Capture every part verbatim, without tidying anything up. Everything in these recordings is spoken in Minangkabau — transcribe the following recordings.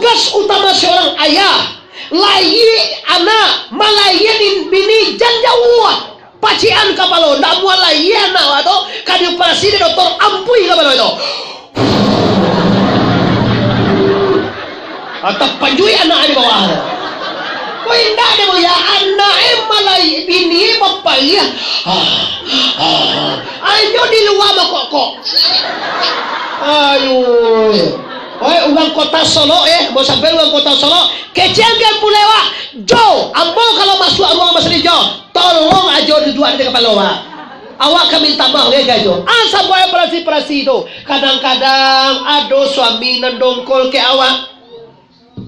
Tugas utama seorang ayah, layie anak, malayie bini, jan jauah. Pacikan kapalo, ndak amuah layie anak awak tu, ka dioperasi dek dokter, ampuih kapalo tu. Atau panjuik anak di bawah tu. Ko indak dek buya, anak e malayie, bini e bapaliah. Ah, ah. Anyo di lua bakokok. Ayo. Oi, urang Kota Solok, eh, mau sampai urang Kota Solok, kecek angkek pulai awak. Jo, ambo kalau masuak ruang masjid, Jo, tolong ajo duduak di kapalo awak. Awak ka minta maaf, eh, Jo. Asa buat operasi-operasi tu. Kadang-kadang ado suami nan dongkol ke awak.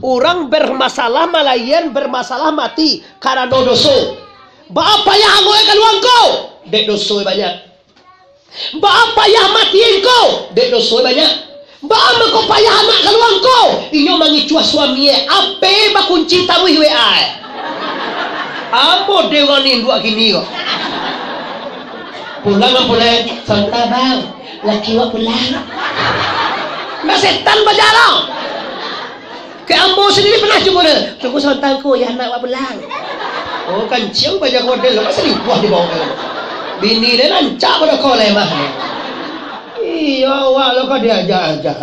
Urang bermasalah malayan, bermasalah mati karano doso. Baa payah angok e kalua ko? Dek doso e banyak. Baa payah mati e ko? Dek doso e banyak. Baa mangko payah anak kalua ko? Inyo mangicuah suami e, ape bakunci taruih W A e. Ambo dewan induak kini ko. Pulang, pulang. Santa, Bang. Laki wak pulang. Ndak setan bajalan. Kek ambo sandiri pernah cubo tu. Tunggu sabanta ko, yo anak wak pulang. Oh, kancing bajak model lo, kan selingkuh di bawah. Bini dia rancak pado ko lemah. Iyo, awak lo ka diajak-ajak.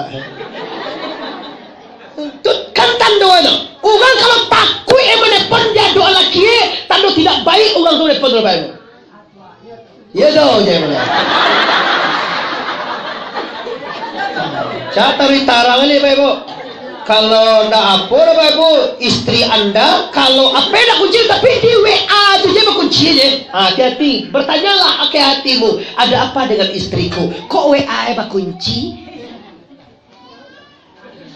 Tu kan tando tu. Urang kalau takuik e manelpon di adok laki e, tando tidak baik urang tu manelpon tu baik. Iyo doh, jan mano. Cak taruih tarang ni, Bapak Ibu. Kalau ndak apo doh, Bapak Ibu, istri Anda, kalau ape ndak kunci, tapi di W A tu je bakunci je. Ha, hati-hati. Bertanyalah ke hatimu, "Ada apa dengan istriku? Kok W A e bakunci?"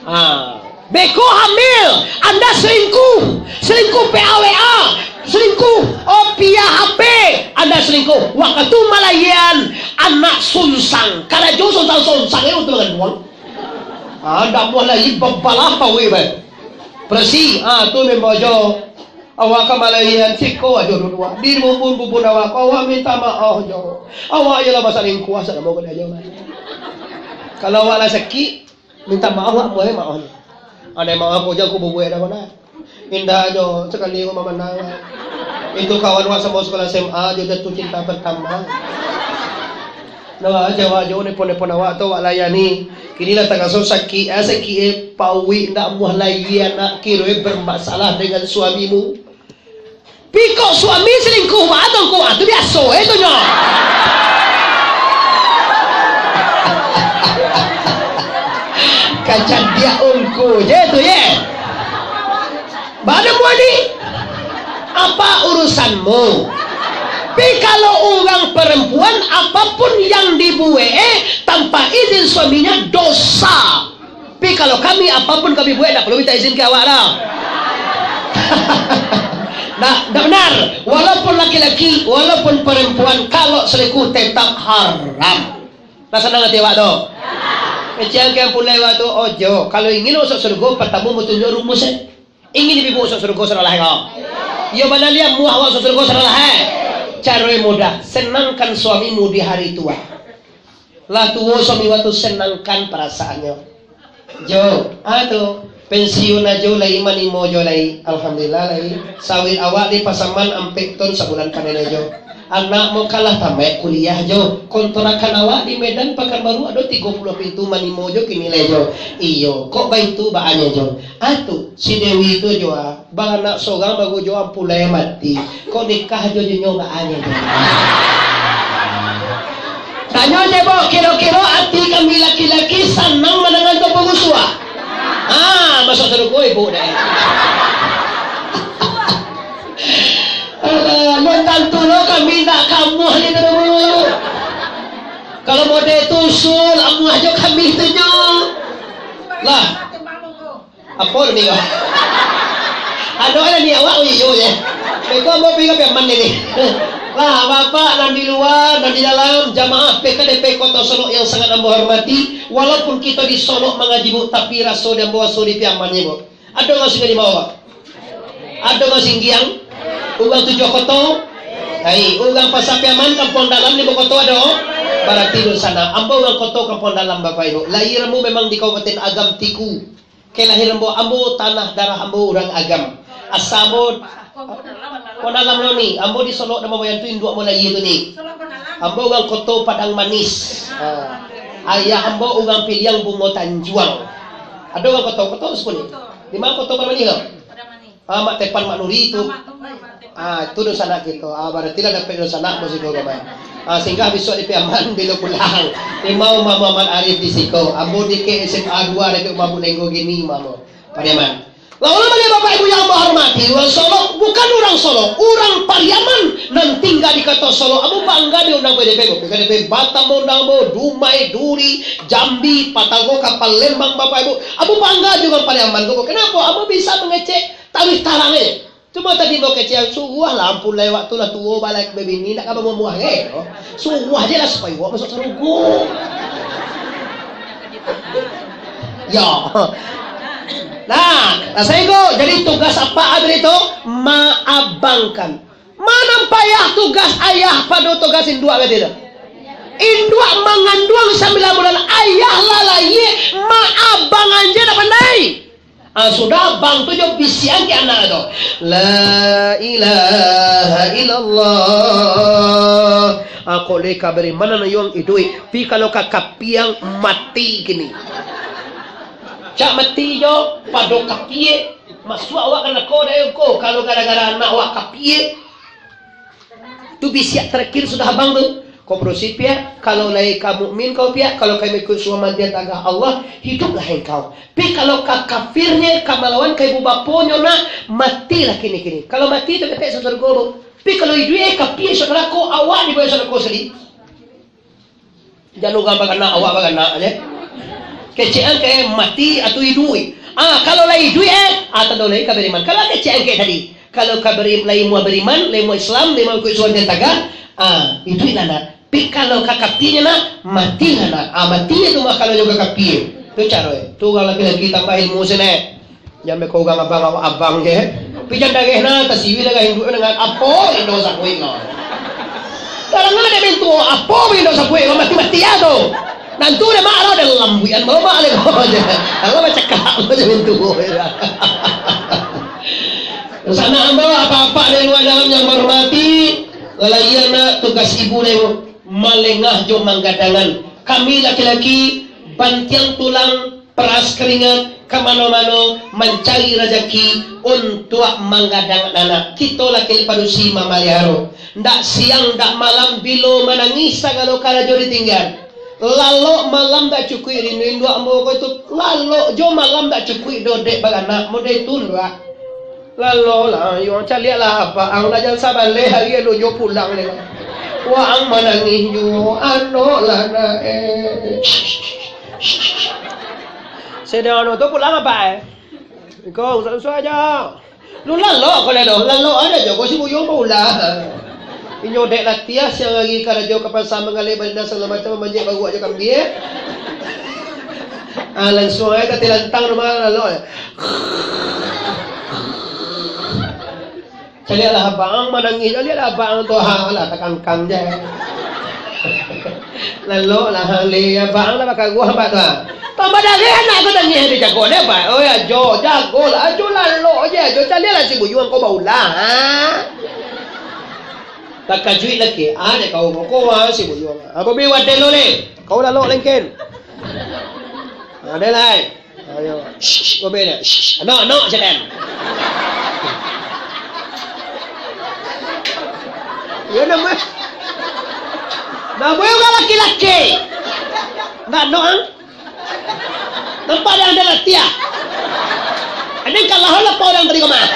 Ah, beko hamil, Anda selingkuh, selingkuh P A W A, selingkuh, oh, pia H P, Anda selingkuh. Wakatu malayian anak sunsang, karajo sunsang-sunsang, eh, untuak manganduang. Ah, ndak amuah lai babalah pawe, bae. Beresi, ah, tu memang jo. Awak ka malayian siko ajo duduk. Di bubun-bubun awak, awak minta maaf jo. Awak iyolah basalingkuah, sadamo ko ajo, bae. Kalau awak lah sakik, minta maaf, wak, buliah maaf. Andai maaf ko, jan ko bubuih dah ko nah. Indak jo, sakali ko mamandang. Itu kawan wak samo sekolah S M A jo, jatuh cinta pertama. Nah, jawab jo, nelpon-nelpon awak tu, wak layani. Kini lah taraso sakik, ah, sakik, eh, pauik, ndak amuah lai, anak kiro, eh, bermasalah dengan suamimu. Pi kok suami selingkuh, baa tu ngku, ah, tu biaso e tu nyo. Kacadiak ungku je tu, ye. Baa muah ni? Apa urusanmu? Pi kalau urang perempuan, apapun yang dibuek, eh, tanpa izin suaminya, dosa. Tapi kalau kami, apapun kami buek, ndak perlu minta izin ka awak doh. Ndak, ndak benar. Walaupun laki-laki, walaupun perempuan, kalau selingkuh tetap haram. Lah sanang ati awak tu? Kecil kian pulai awak tu, ojo. Kalau ingin masuk surga, pertama mau tunjuk rumus, eh. Ingin ibu masuk surga, salah, eh, kau? Yo, mana lihat muah awak masuk surga, salah, eh? Caro yang mudah, senangkan suamimu di hari tua. Lah tuo suami wak tu, senangkan perasaannyo. Jo, ah tu, pensiun ajo lai, manimo jo lai. Alhamdulillah lai. Sawit awak di Pasaman ampek ton sabulan panen ajo. Anak mo kalah tamaik kuliah jo. Kontrakan awak di Medan Pakanbaru ado tigo puluah pintu, manimo jo kini lai jo. Iyo, kok baitu baanyo jo. Ah tu, si Dewi tu jo ah. Baranak sorang baru jo ampulai mati. Kok nikah jo jo nyo baa nyo tu? Tanyo je, Bo, kiro-kiro ati kami laki-laki sanang mandanga jo barusuah? Ah, masuk sarugo ibu deh. Alah, nan tantu lo kami ndak ka amuah ni tu dulu. Kalau model tu usul, amuah jo kami tu nyo. Lah. Apo nami ko? Ado lah ni awak, oh iyo, ye. Beko ambo pi ka Piaman ni. Lah, Bapak nan di lua, nan di dalam, jamaah P K D P Kota Solok yang sangat ambo hormati, walaupun kito di Solok mangaji, Bu, tapi raso di ambo raso di Piaman ni, Bu. Ado nan Sungai Limau, Pak? Ado nan Singgiang? Urang Tujuah Koto? Hai, urang Pasar Piaman, Kampuang Dalam, Limau Koto ado? Barati di sana. Ambo urang Koto Kampuang Dalam, Bapak Ibu. Lahir ambo memang di Kabupaten Agam Tiku. Oke, lahia ambo, ambo tanah darah ambo urang Agam. Asa ambo Konalam lo ni, ambo di Solok Damabayan tu induak ambo lahia tu ni. Ambo urang Koto Padang Manis. Ha. Ayah ambo urang Piliang Bungo Tanjuang. Ado urang Koto, Koto suku ni. Di ma Koto Padang Manis tu? Ah, Mak Tepan Mak Nuri tu. Ah, tu dunsanak kito. Ah, barati lah dapek dunsanak ambo siko, Bapak. Ah, singgah bisuak di Piaman, bilo pulang. Imam Muhammad Arif di siko. Ambo di ke S M A dua, dakek rumah Bu Nenggo gini, Imam. Pariaman. Lah, ulun baliak, Bapak Ibu yang ambo hormati, urang Solok, bukan urang Solok, urang Pariaman nan tingga di Koto Solok. Ambo bangga diundang P D P, P D P Batam maundang ambo, Dumai, Duri, Jambi, Patago, Kapal Lembang, Bapak Ibu. Ambo bangga jo urang Pariaman tu. Kenapa? Ambo bisa mangecek taruih tarang aja. Cuma tadi ambo kecek, suruah lah, ampun lah, awak tu lah tuo, balai babini, nak ka bamuah-muah, eh. Suruah je lah supayo awak masuak sarugo. Yo. Nah, nah, sainggo, jadi tugas apak tadi tu, maabangkan. Ma nan payah tugas ayah pado tugas induak tadi tu? Induak manganduang sambilan bulan, ayah lah lahia, maabang aja dak pandai. Ah, sudah abang tu jo bisiakan ka anak tu. La ilaha illallah. Ah, kok lai ka bariman nan yuang iduik. Pi kalau ka kapia mati kini. Cak mati jo, pado kapia. Masuak awak ka narako dek ko, kalau gara-gara anak awak kapia. Tu bisiak tarakhir sudah abang tu. Konklusi piak, kalau lai ka mukmin kau piak, kalau ka mangikuik suruah mantian tagah Allah, hiduplah engkau. Pi kalau ka kafirnyo, ka malawan ka ibu baponyo nak, matilah kini-kini. Kalau mati tu dapek surga tu. Pi kalau iduik, eh, kapia surga narako, awak dibawa surga sendiri. Jan urang baranak, awak baranak je. Kecekan ka mati atau iduik. Ah, kalau lai iduik, eh, ah, tando lai ka bariman. Kalau kecekan ka tadi, kalau ka bari-, lai muah bariman, lai muah Islam, lai muah ikuik suruah nan tagah, ah, iduiklah nak. Pi kalau ka kapia nak, matilah nak. Ah, mati tu mah kalau nyo ka kapia. Tu caro, eh. Tu urang laki-laki tambah ilmu sinan. Jan beko urang abang, awak abang je. Pi jan dareh na, tasiwi darah induak dengan apo indo sakuik no. Darah na dek mintuo, apo indo sakuik no, mati-mati ya tu. Nantu dek mak aro dek lambuian bawa mak dek ko je. Kalau bacakak ko je mintuo. Sanak ambo, apak-apak di lua dalam yang bahormati, lalaian nak tugas ibu dek malengah jo manggadangan. Kami laki-laki, bantiang tulang, peras keringat, ka mano-mano mancari rajaki untuak manggadang anak. Kito laki padusi mamaliharo. Ndak siang, ndak malam, bilo manangih sagalo karajo ditinggan. Lalok malam ndak cukuik rindu induak ambo ko tu. Lalok jo malam ndak cukuik do dek baranak, model tu ndak. Lalolah, yo, caliaklah abang lah, jan sabaleh ari alun nyo pulang deh. Waang manangih juo, anoklah nak, eh. Sedang anu tu pulang apa, eh? Iko, usah-usah aja. Lu lalok ko lai doh, lalok aja jo, ko si Buyuang baulah. Inyo dek latiah siang ari karajo ka pasa manggaleh balina sagalo macam, mamanjek baruak jo kambia. Ah, langsuang ai ka tilantang rumah lalok. Caliaklah abang manangih, caliaklah abang tu, ha, lah takangkang je. Lalok lah, ha, le, abang lah bakaruah abang tu, ha. Tambah dareh anak tu tangih dijago dek abang. Oi, ajo, jagolah, ajo lalok je, ajo caliaklah si Buyuang ko baulah, ha. Takajuik laki, ah, dek kau ko, ah, si Buyuang. Apa bi wadai lo le? Kau lalok lengken. Ada lai. Ayo. Shh, shh, kau bela. Shh, shh. No, no, jalan. Ya nama. Nama orang laki-laki. Nak no, ah? Nampak dah ado latiah. Ado kalah lah orang tadi kau mah.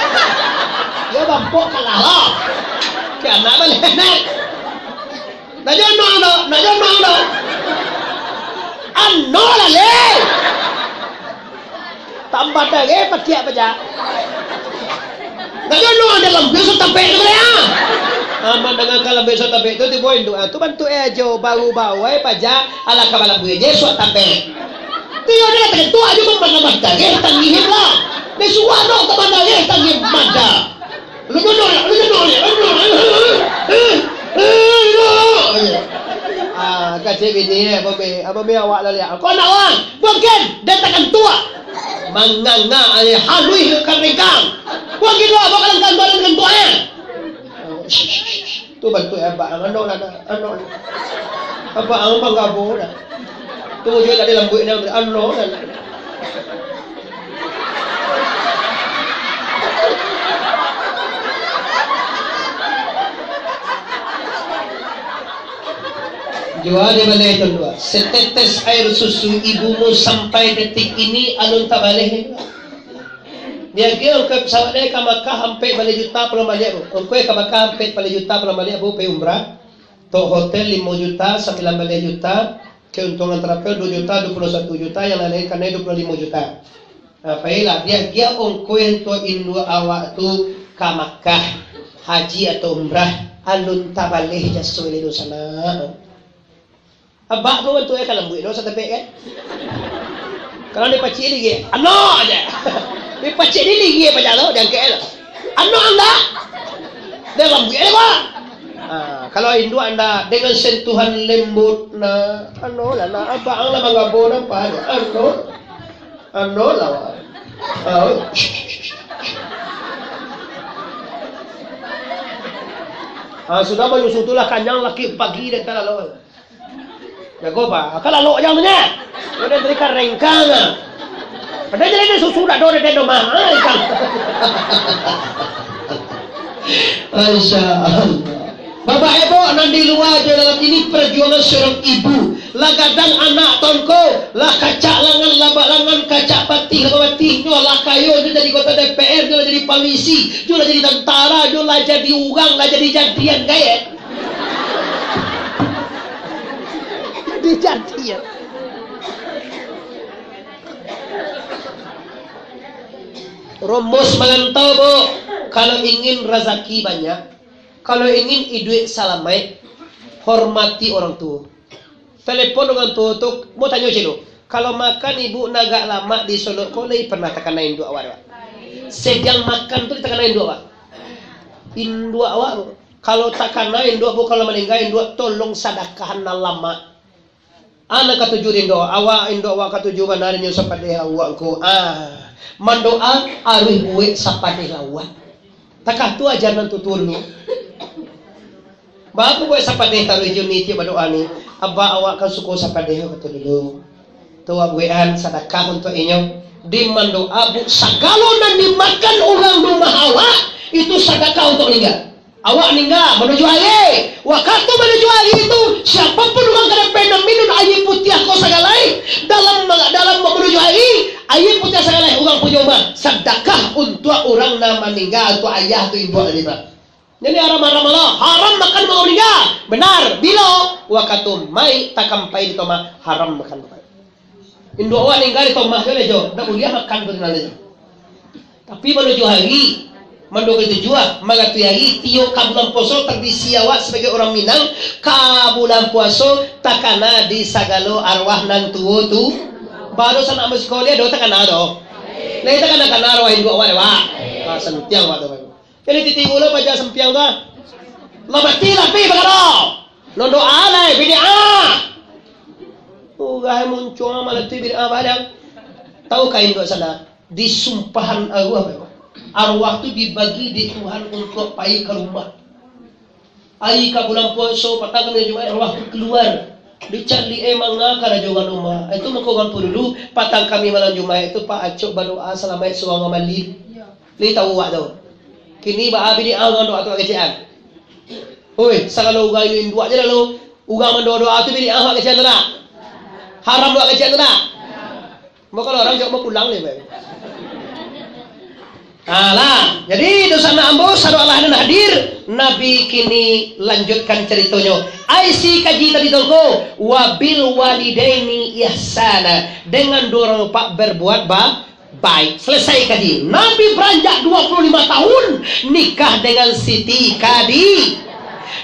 Ya bampok kalah lah. Ke anak balik nak. Nak jono dah, nak jono dah. Ano lah le. Tambah dareh patiak paja. Dak ado anu dalam biaso tapek tu, ya. Aman dengan kalau biaso tapek tu, tibo induak, ah, tu bantuak eh ajo, baru bawai paja, ala ka malam buih je, suak tapek. Tiyo dia kata ketua ajo, memandang-mandang, eh, tangih lah. Dia suah dok, temandang, eh, tangih mada. Lu jono ya, lu jono ya, lu jono ya. Ah, kacik bini, eh, apa be, apa be awak lah lihat. Kau nak wang, bukan, dia takkan tua. Manganga, eh, haluih ka rengkang. Wah, gitu, abah kalang kantuan dengan tuan, eh. Tu bantuak abah, ano lah, ano. Abah ang panggabo dah. Tu juga tadi lambuik dah, ano lah. Jua di baleh tu dua. Setetes air susu ibumu sampai detik ini alun tabaleh. Diagiah ongkoi pesawat dek ka Makkah ampek baleh juta pulang baliak, Bu. Ongkoi ka Makkah ampek baleh juta pulang baliak, Bu, pai umrah. Tok hotel limo juta, sambilan baleh juta, keuntungan travel duo juta, duo puluah satu juta, yang lain-lain kanai duo puluah limo juta. Nah, pailah, diagiah ongkoi untuak induak awak tu ka Makkah, haji atau umrah, alun tabaleh jaso ileh doh sanak. Abak tu bantuak e ka lambuik do satapek kan. Kalau dipacik ligi, ano aja. Dipacik di ligi pajak tu, diangkek e tu. Ano anda. Dia lambuik e, Pak. Ah, kalau induak anda dengan sentuhan lembut, nah, ano lah, nah, abak ang lah manggabo nampak aja. Ano. Ano lah, Pak. Ah. Ah, sudah manyusu tu lah kanyang laki pagi dan talalu. Jago, Pak. Ka lalok jan tu nyo. Udah dari karengkang, ah. Padahal jadi ada susu dak do, dak do mah. Ah, ikan. Masya Allah. Bapak Ibu nan di lua jo dalam, ini perjuangan seorang ibu. Lah gadang anak tongko, lah kacak langan, labak langan, kacak batih, labak batih, nyo lah kayo, nyo jadi anggota D P R, nyo lah jadi polisi, nyo lah jadi tentara, nyo lah jadi urang, lah jadi jadian, gaya. Jadi jadian. Rumus marantau, Bu. Kalau ingin razaki banyak, kalau ingin iduik salamaik, hormati orang tuo. Telepon urang tuo tu, mau tanyo cek dulu. Kalau makan ibu nan agak lamak di Solok ko, lai pernah takana induak awak tu? Sadiang makan tu ditakana induak awak? Induak awak tu. Kalau takana induak, Bu, kalau maningga induak, tolong sadakahan nan lamak. Ah, nan katuju di induak awak, induak awak katuju bana inyo sapadeh awak ko. Ah, mandoa aruih buek sapadeh awak. Takah tu ajaran tu dulu. Baa buek sapadeh taruih jo ni tiok badoa ni. Abak awak kan suko sapadeh kato dulu. Tu awak buekan sadakah untuak inyo. Di mandoa, Bu, sagalo nan dimakan urang rumah awak, itu sadakah untuak maningga. Awak ningga manuju ari. Wakatu manuju ari tu, siapapun urang ka dapek nan minun aia putiah ko sagaleh, dalam, dalam manuju ari, aia putiah sagaleh urang punyo mah, sadakah untuak urang nan maningga, untuak ayah tu, ibu tadi mah. Jadi haram-haram lo, haram makan urang maningga. Benar, bilo? Wakatu mayik takampai di tomah, haram makan. Induak awak ningga di tomah tu lai jo, ndak buliah makan tu di nan lai. Tapi manuju ari, manduo ka tujuah, maratuih ari, tiok ka bulan puaso, tradisi awak sabagai urang Minang, ka bulan puaso takana di sagalo arwah nan tuo tu. Baru sanak musiko dia do takana do. Lai takana-kana arwah induak awak dek awak. Ah, santiang awak tu. Jadi titi ulo paja sampiang tu, ah. Lah mati lah, pi bakaro. Nondoa lai, bid'ah. Ugai muncuang malatih bid'ah badan. Tahu kain buat sana? Disumpahan arwah. Arwah tu dibagi di Tuhan untuk pai ka rumah. Ari ka bulan puaso, patang kami Jumaik, arwah tu kaluar. Dicaliak, eh, manga karajo urang rumah. Itu mako urang tu dulu, patang kami malam Jumaik tu, Pak Acok badoa salamaik surang urang malin. Lai tahu awak tu. Kini baa bid'ah urang doa tu kecek an. Oi, sagalo urang induak je lalu. Urang mandoa-doa tu bid'ah awak kecek an tu nak? Haram awak kecek an tu nak? Mako urang jauh mau pulang ni, Pak. Alah, jadi dosa nak ambo, sado Allah nan hadir, Nabi kini lanjutkan caritonyo. Ai si kaji tadi tu ko, "Wabil walidaini ihsana," dengan dua urang bapak berbuat ba-, baik. Selesai kaji. Nabi beranjak dua puluh lima tahun nikah dengan Siti Khadi-,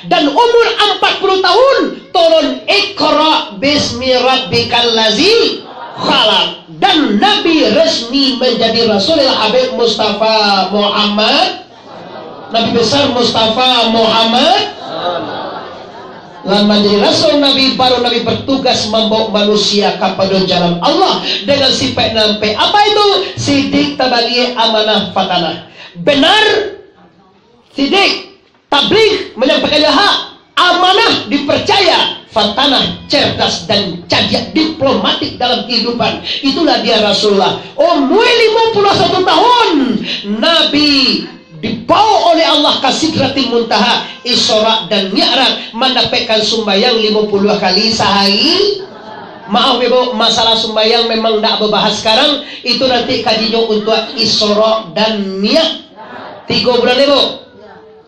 dan umur empat puluh tahun turun Iqra bismi rabbikal ladzi khalaq. Dan Nabi resmi menjadi Rasulullah Habib Mustafa Muhammad, Nabi besar Mustafa Muhammad. Lah manjadi rasul Nabi, baru Nabi bertugas mambawa manusia kapado jalan Allah dengan sifat nan ampek. Apa itu? Sidik, tabaliak, amanah, fatanah. Benar, sidik, tabligh, menyampaikan hak, amanah, dipercaya, fatanah, cerdas dan cadiak, diplomatik dalam kehidupan. Itulah dia Rasulullah. Umur lima puluh satu tahun, Nabi dibawa oleh Allah ka Sidratil Muntaha, Isra dan Mi'raj, mandapekkan sumbayang lima puluh kali sahari. Maaf, Ibu, masalah sumbayang memang ndak babahas sekarang, itu nanti kajinyo untuak Isra dan Mi'raj. Tigo bulan, Ibu.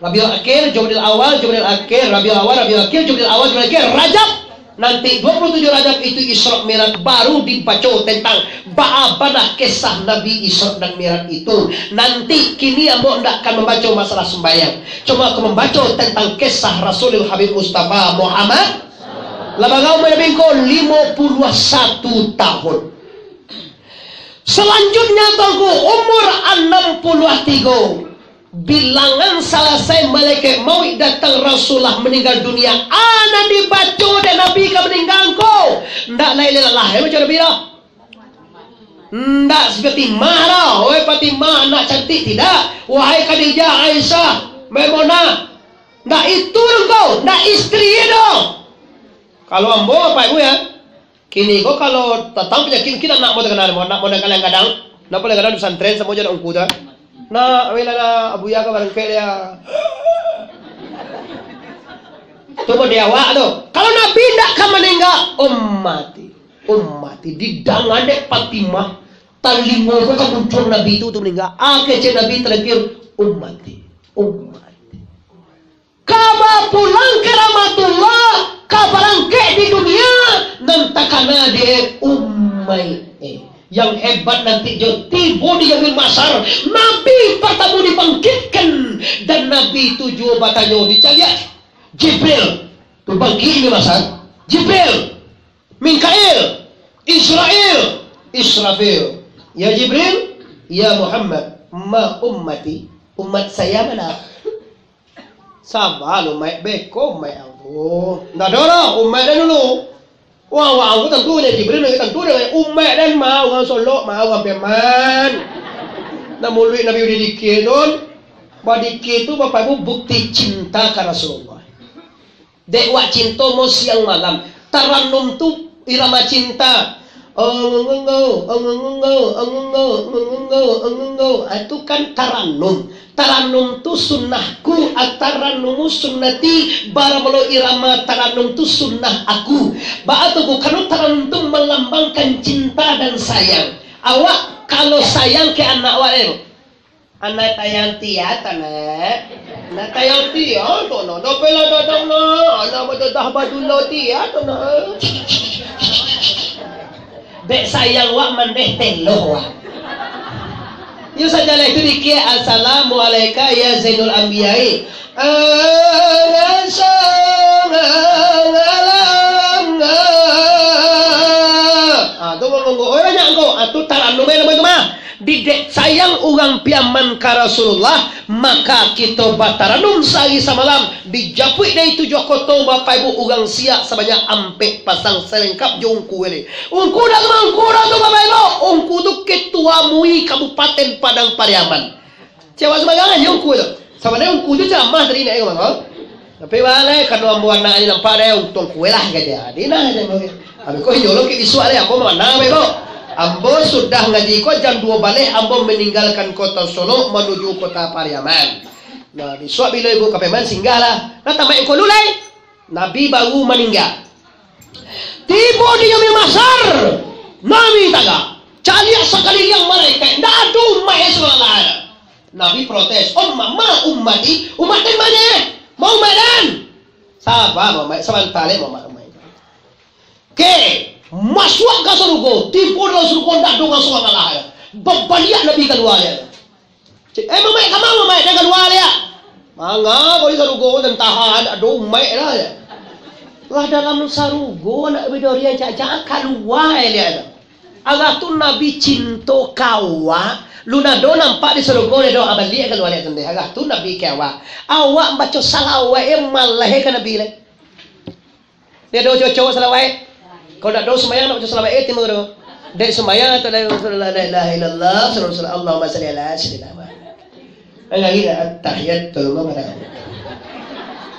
Rabiul Akhir, Jumadil Awal, Jumadil Akhir, Rabiul Awal, Rabiul Akhir, Jumadil Awal, Jumadil Akhir, Rajab. Nanti dua puluh tujuh Rajab itu Isra Mi'raj, baru dibaco tentang baa bana kisah Nabi Isra dan Mi'raj itu. Nanti kini ambo ndak akan mambaco masalah sumbayang. Cuma akan mambaco tentang kisah Rasulul Habib Mustafa Muhammad. Lah bara umur Nabi ko? Lima puluh satu tahun. Selanjutnya, Tuanku, umur enam puluh tiga. Bilangan salasai malaikat mauik datang, Rasulullah meninggal dunia. Ah, nan dibaco dek Nabi ka maningga ko. Ndak lai lelah, eh, baco Nabi lah. Ndak si Fatimah lah. Oi Fatimah, anak cantik, tidak. Wahai Khadijah, Aisyah, Maimunah. Ndak itu doh ko, ndak istri doh. Kalau ambo, Bapak Ibu ya, kini ko kalau datang panyakik, mungkin anak mo takana, anak mo nan gadang-gadang, nan paling gadang di pesantren, samo jo anak ungku tu. Nak, ambilah nak, Abuya ka barangkek dia. Tu mo di awak tu. Kalau Nabi ndak ka maningga, ummati, ummati, didanga dek Fatimah, talingo ko ka muncuang Nabi tu, tu maningga. Ah, kecek Nabi tarakhir, ummati, ummati. Ka bapulang ka rahmatullah, ka barangkek di dunia, nan takana dek umaik. Eh, yang hebat nanti jo tibo di Yaumil Mahsyar, Nabi partamo dibangkitkan, dan Nabi tu juo batanyo, dicaliak Jibril, tu bangkik di Mahsyar, Jibril, Mikail, Israil, Israfil. Ya Jibril, ya Muhammad, ma ummati, umat saya mana? Saba lu, Maik, beko, Maik, angku. Ndak ado lah, umaik den dulu. Wah, wah, angku tantu nyo Jibril, nyo tantu nyo umaik den mah, urang Solok mah, urang Piaman. Nah, muluik Nabi udah dikir tu, badikir tu, Bapak Ibu, bukti cinta ka Rasulullah. Dek wak cinto mo siang malam. Taranum tu irama cinta. Ongongonggo, ongongonggo, ongonggo, ongongonggo, ongongonggo. Ah, itu kan taranum. Taranum tu sunnahku, at-taranumu sunnati. Bara mulo irama taranum tu sunnah aku. Baa tu, karano taranum tu melambangkan cinta dan sayang. Awak kalau sayang ka anak awak, eh, Anak tayang tia tu, nak. Anak tayang tia tu, nak. Dope lah dadang, nak. Anak badadah badulo tia tu, nak. Dek sayang wak mandeh teloh wak. Yo sajalah itu dikir, "Assalamualaika ya Zainul Anbiya'i." Ah, tu ngomong ko. Oh, banyak ko. Ah, tu taranum eh, nama tu mah. Didek sayang urang Piaman ka Rasulullah, maka kito bataranum sahari samalam, dijapuik dari tujuah koto, Bapak Ibu, urang siak sabanyak ampek pasang salengkap jo ungku ele. Ungku dah tu, ungku dah tu, Bapak Ibu. Ungku tu ketua MUI Kabupaten Padang Pariaman. Cewek sumbangan je ungku tu. Sabananyo ungku tu ceramah tadi nak, eh, kawan, kawan. Tapi baleh, kano ambo anak ni nampak deh, untuang kue lah, kata dia. Di nah, dia ambo. Ambo ko iyo lo, kek bisuak deh, ambo mana, ambo ko. Ambo sudah ngaji ko jam duo baleh, ambo maninggalkan kota Solok manuju kota Pariaman. Nah, bisuak bilo ibu ka Pariaman, singgah lah. Nah, tamat ungku lu lai. Nabi baru maningga. Tibo di Yaumil Mahsyar, Nabi tagak. Caliak sakaliliang malaikat, ndak ado umaik surang lah. Nabi protes, "Umma, ma ummati, umaik den mano? Ma umaik den?" Saba, Muhammad, sabanta lai, Muhammad, umaik. Oke, masuak ka sarugo, tibo dalam sarugo, ndak ado urang surang lah. Babaliak Nabi kalua, ya. Cek, "Eh, mamaik, ka ma mamaik, jan kalua liak." "Manga ko di sarugo, jan tahan, ado umaik lah," ya. Lah dalam sarugo, nak bidori cak-cak, kalua liak tu. Agak tu Nabi cinto ka awak, lu nado nampak di sarugo, nado abaliak kalua liak tandeh. Agak tu Nabi ka awak. Awak baco salawat, eh, malah ka Nabi lai. Tiado cocok salawaik. Kalau dak do sumbayang, dak baco salawaik, eh, timbul tu. Dek sumbayang, atau la ilaha illallah, sallallahu alaihi wasallam, Allahumma salli ala sayyidina Muhammad. Lagi dah, at-tahiyyatul mubarakatuh.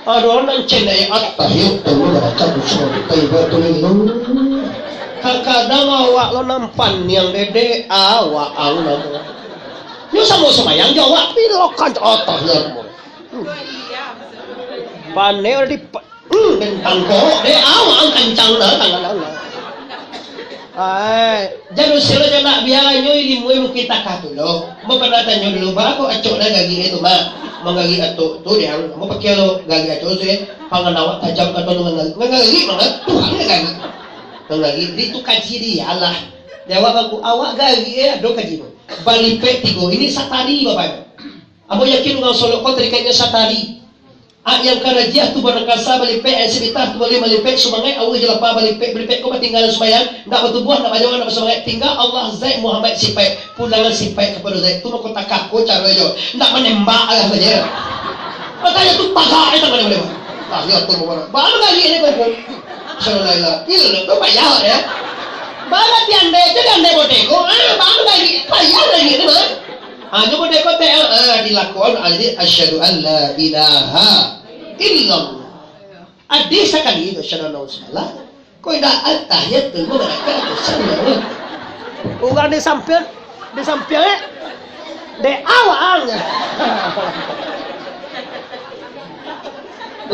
Ado nan cendai, at-tahiyyatul mubarakatuh, sholawat thayyibatul lillah. Kadang-kadang awak lo nan paniang dede, awak ang namo. Nyo samo sumbayang jo awak, tapi lo kan at-tahiyyatul. Paneh udah di Hmm, bentang kok, dek awak ang kancang dah, tangan ang dah. Ai, jan usah lah, jan nak biaranyo ilmu ilmu kita kah tu lo. Ambo pernah tanyo dulu, barapo acok dah gagik e tu, Mak? Manggagik atok tu, dek ang, ambo pakai lo gagik acok tu, eh. Pangan awak tajam kato tu, manggagik, manggagik, manggagik, Tuhan gagik. Manggagik, di tu kaji dia lah. Jawab aku, awak gagik e, ado kaji tu. Balipek tigo, ini satari, Bapak Ibu. Ambo yakin urang Solok ko tarikatnyo satari. Ak yang karajiah tu barangkasa balipek, ak sabitah tu baleh balipek, sumangaik awih jo lapa balipek, balipek ko batinggalan sumbayang, ndak batubuah, ndak bajawab, ndak basumangaik, tingga Allah, Zaik, Muhammad, sipaik, pulangan sipaik kapado Zaik, tu mako takah ko caro jo, ndak manembak alah saja. Katanya tu tagak, eh, tangan boleh. Ah, ya tu, mana? Baru lagi ini kau. Sallallahu alaihi wasallam. Iya, tu payah, ya. Baru tiandai, tu tiandai bodeko, ah, baru lagi, payah lagi ini, mah. Ah, nyo mode kotek, ah, ah, dilakukan, ah, jadi, "Asyhadu an la ilaha illallah." Adih sakali tu, "Asyhadu anna Rasulullah." Kok indak at-tahiyyatul mubarakatuh, sallallahu. Urang di sampiang, di sampiang, eh. Dek awak ang.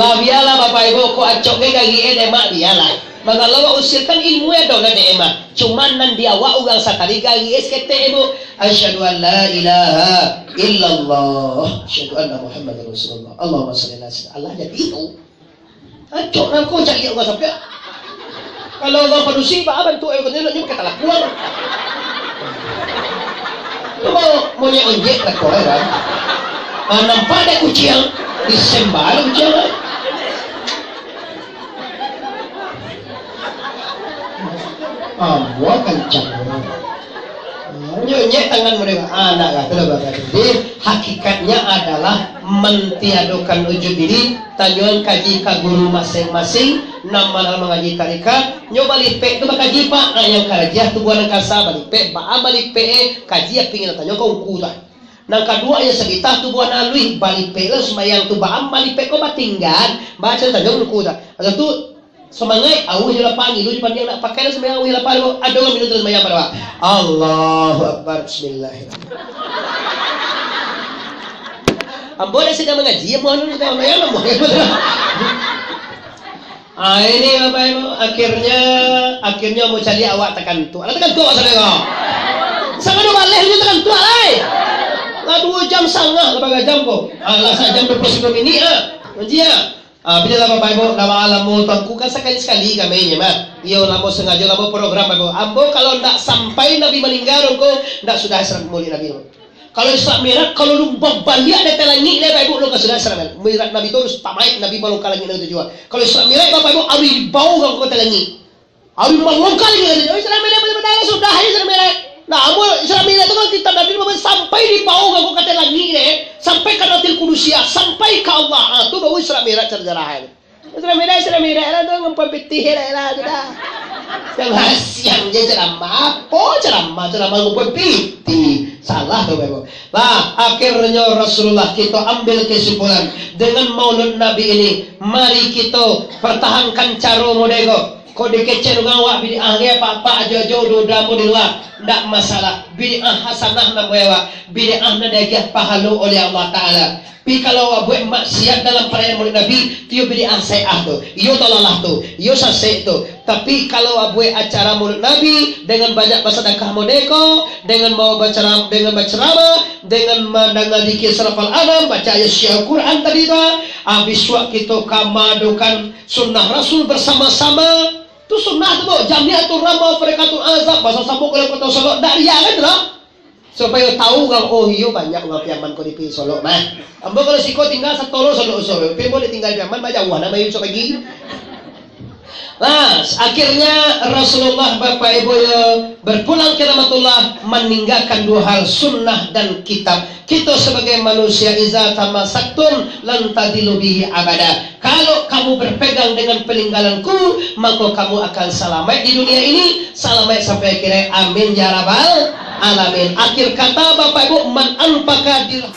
Lah, bialah, Bapak Ibu, kok acok ge gari, eh, demak, bialah. Mangalo awak usilkan ilmu, eh, ado lah, dek, eh, mah. Cuman nan di awak urang sakali gari, eh, saketek, eh, Bu. Asyhadu an la ilaha illallah. Asyhadu anna Muhammadar Rasulullah. Allahumma shalli ala sayyidina. Alah, jadi itu. Acok nan ko cari urang sampai. Kalau urang padusi, baa bantuak ayo kena nyo pakai talakuang. Tu mau monyet onjek talakuang, kan? Ah, nampak dek kuciang, disembah kuciang, kan? Ah, buah kancang urang. Nyonyek tangan mereka. Ah, nak kata lah, Bapak. Jadi, hakikatnya adalah mentiadokan wujud diri, tanyoan kaji ka guru masing-masing, nan malah mangaji tarikat, nyo balipek tu bakaji, Pak. Ah, yang karajiah tu buah nan kasa, balipek, baa balipek, eh, kaji api ngin tanyo ka ungku tu. Nan kaduo, yang sagitah tu buah nan aluih, balipek lah sumbayang tu, baa balipek ko batinggan, baco tanyo ungku tu. Ado tu, Sumangaik, awih jo lapa, ngilu jo pandiang, nak pakai lah sumbayang, awih lapa, ado urang minum taruih sumbayang pado awak. Allahu Akbar, bismillahirrahmanirrahim. Ambo dah sadang mangaji, ambo anu sadang sumbayang, ambo. Ah, ini, Bapak Ibu, akhirnya, akhirnya ambo caliak awak takantuak. Alah takantuak awak sadang ko. Sangajo baleh nyo takantuak, lai. Lah duo jam sangah, lah bagai jam ko. Alah, sajam duo puluah sambilan minik, ah. Mangaji, ah. Ah, bialah Bapak Ibu, lah baa lamo tu, angku kan sakali-sakali kami nyo mah. Iyo, lamo sangajo, lamo program, Bapak Ibu. Ambo kalau ndak sampai Nabi maningga, angku ndak sudah Isra Mi'raj Nabi tu. Kalau Isra Mi'raj, kalau lu babaliak dari langik, Bapak Ibu, lu ka sudah Isra Mi'raj. Mi'raj Nabi tu harus tamaik Nabi baru ka langik nan katujuah. Kalau Isra Mi'raj, Bapak Ibu, harus dibao urang ka langik. Alun mangongkal lagi, katanya, "Oh, Isra Mi'raj, Isra Mi'raj, sudah, Isra Mi'raj." Nah, amun Isra Mi'raj tu kan kita nanti sampai dibao urang ka ateh langik deh, sampai ka Hadratil Qudusiah, sampai ka Allah. Ah, tu baru Isra Mi'raj sejarah ni. Isra Mi'raj, Isra Mi'raj lah tu, ngumpul pitih lah, lah, sudah. Yang hasiang je ceramah, apa ceramah, ceramah ngumpul pitih. Salah tu, Bapak. Lah, akhirnya Rasulullah, kita ambil kesimpulan dengan Maulud Nabi ini. Mari kita pertahankan cara model ko. Kok dikecek dengan awak bid'ah ge, apak-apak ajo-ajo duo-duo ambo di lua, ndak masalah. Bid'ah hasanah namo awak, bid'ah nan diagiah pahalo oleh Allah Ta'ala. Tapi kalau awak buek maksiat dalam parayaan Maulid Nabi, tu iyo bid'ah sai'ah tu, iyo dalalah tu, iyo sasek tu. Tapi kalau awak buek acara Maulid Nabi dengan banyak basadakah modeko, dengan mau baceram-, dengan baceramah, dengan mandanga zikir sarafal anam, baca ayat syiar Quran tadi tu, ah, bisuak kito ka maadokan Sunnah Rasul bersama-sama. Tu sunnah tu, Bu. Jamiatul Rahmah, Farikatul Azab, basamo-samo kalau kota Solok, ndak ria kan tu lah. Supayo tahu urang, oh iyo, banyak urang Piaman ko di Solok mah. Ambo kalau siko tinggal satolo Solok usaha, tapi ambo tinggal Piaman, bajauah nak main Solok pagi. Nah, akhirnya Rasulullah, Bapak Ibu, ya, berpulang ke rahmatullah, meninggalkan dua hal, sunnah dan kitab. Kita sebagai manusia, iza tamassaktum lan tadillu bihi abada. Kalau kamu berpegang dengan peninggalanku, maka kamu akan selamat di dunia ini, selamat sampai akhirat. Amin ya rabbal alamin. Akhir kata, Bapak Ibu, man anfaqa dir-